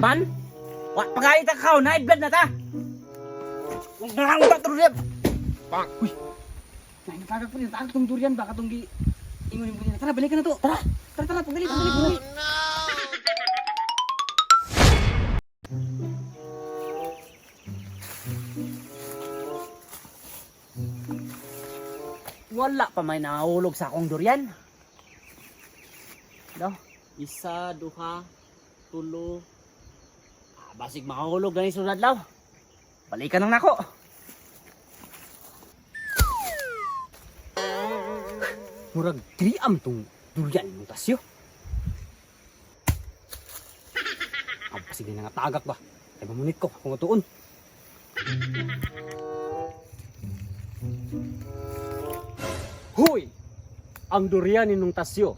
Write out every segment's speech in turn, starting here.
Man? Wa pagalit ka kaon, high blood na ta. Kung nangangunta durian. Pak. Uy. Nangitagak pa rin, taag tong durian ba katong gi ingon mo nila. Tara, balikan na to. Tara. Tara, tara, pagdali, pagdali, pagdali. Wala pa may nahulog sa akong durian. No? Isa, duha, tulo. Ah, basig makahulog gani sunod adlaw. Balikan lang nako. Murag triam tong durian mong tasyo. Ang basig na nga tagak ba? Ay mamunit ko kung atuon. Hoy! Ang durian ni nung tasyo.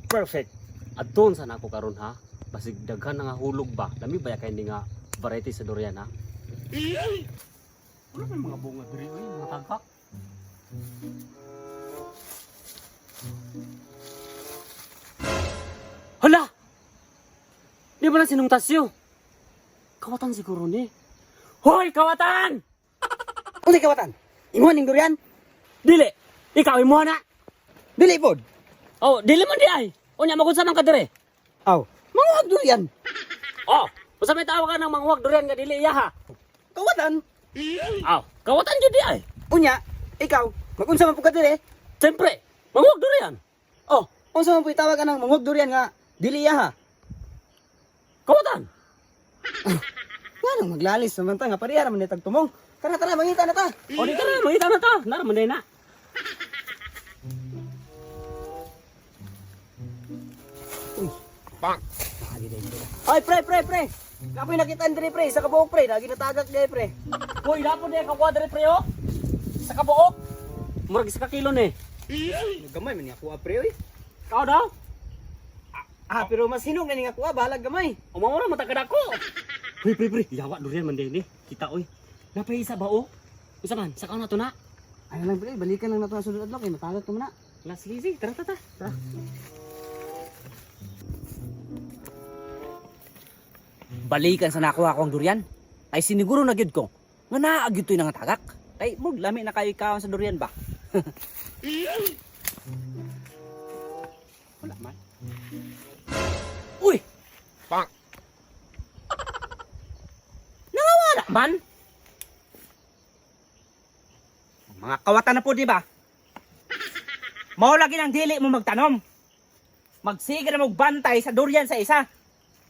Perfect. Adton sa nako karon ha. Basig daghan na nga hulog ba. Lami ba ya kay ni nga variety sa durian ha? Wala may mga bunga diri oy, mga tagak. Hala! Di ba na sinong tasyo? Kawatan siguro ni. Hoy, kawatan! Unsay kawatan? Ingon ning durian? Dili! Ikaw imo na! Dili pod. Oh, dili man di ay. Unya magunsa man ka dire. Aw, manguhag durian. Oh, unsa may tawa ka ng manghuwag durian nga dili iya ha? Kawatan. Aw, kawatan jud di ay. Unya, ikaw, magunsa man pud ka dire? Siyempre, manghuwag durian. Oh, unsa man pud tawag anang manguhag durian nga dili iya ha? Kawatan. Nganong maglalis naman ta nga pareha raman nitag tumong. Tara tara mangita na ta. O di tara, mangita na ta. Nara man na. Pak. Ay pre pre pre. Kapoy nakita dire pre sa kabuok pre, lagi natagak dire pre. Hoy, dapo di ka kuadre pre oh. Sa kabuok. Murag isa ka kilo ni. Gamay man ni ako pre oy. Kao daw. Ah, pero mas hinog na ni ako bahalag gamay. Umamura mata kadako. Hoy, pre pre, yawa durian man din eh. Kita oy. Napay isa ba oh? Unsa man, sa na to na. Ano lang pre, balikan lang nato ang sunod adlaw kay matagak naman na. Last sige, tara tara. Tara. Balikan sa nakuha akong durian. Ay siniguro na gyud ko nga naa gyud to'y nangatagak. Ay mug lami na kayo ikaw sa durian ba? Wala man. Uy, Pak. wala man. Mga kawatan na po, di ba? Mao lagi ng dili mo magtanom. Magsige na magbantay sa durian sa isa.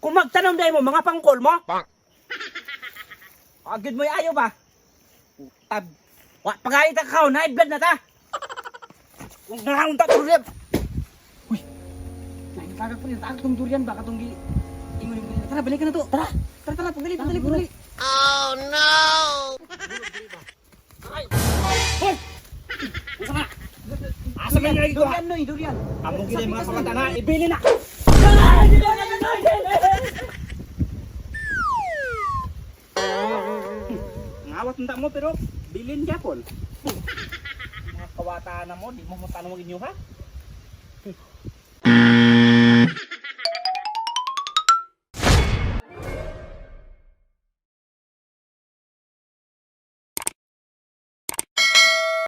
Kung magtanom dahil mo, mga pangkol mo. Pak. Agad mo ayaw ba? Tab. Wa pagalit ka kaon, high blood na ta. Kung nangunta durian. Uy. Nangitagak pa rin, tag tong durian ba katong gi ingon mo nila. Tara, balikan na to. Tara. Tara, tara, pagdali, pagdali, pagdali. Hoy! Unsa ka? Asa man lagi ko? Durian noy, durian. Amo gid mga kawatan ha, ibili na. Ngawat unta mo pero bilin gyapon. Mga kawata na mo, di mo matanong ang inyo ha.